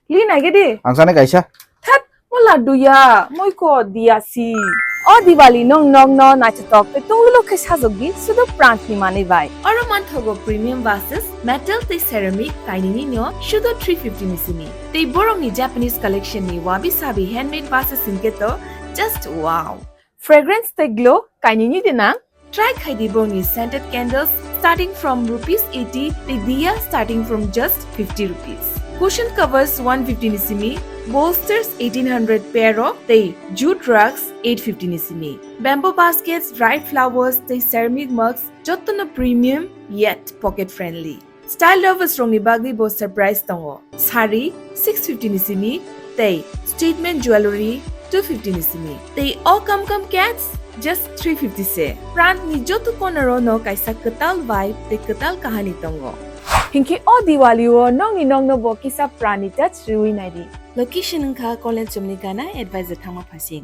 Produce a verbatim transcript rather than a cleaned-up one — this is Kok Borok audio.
Li naigedi. Ang sani kaisa. Thet, mo laddu ya, moi ko diya si. O Diwali nong nong no naithotok tei tunglulo khe sajok di, sudu Prant ni manwi bai. Oro manthogo premium vases, metal tei ceramic kainini no sudu three fifty ni simi. Tei borok ni Japanese collection ni wabi sabi handmade vases hinkhe to just wow. Fragrance tei glow kainini dinang. Try khai di bongni scented candles starting from rupees eighty tei diya starting from just fifty rupees. Cushion covers one fifty ni simi, bolsters eighteen hundred pair o tei jute rugs eight fifty ni simi. Bamboo baskets, dried flowers tei ceramic mugs jottono premium yet pocket friendly. Style lovers rokni bagwi bo surprise tongo. Sari six fifty ni simi tei statement jewelry two fifty ni simi. Tei o kam kam cats just three fifty se. Prant ni joto corner o no kaisa kwtal vibe tei kwtal kahani tongo. Hinkhe o Diwali o nongni nokno bo kisa Prant ni touch riwi naidi. Location wngkha College Chumni Gana Advisor Thangma Phasing.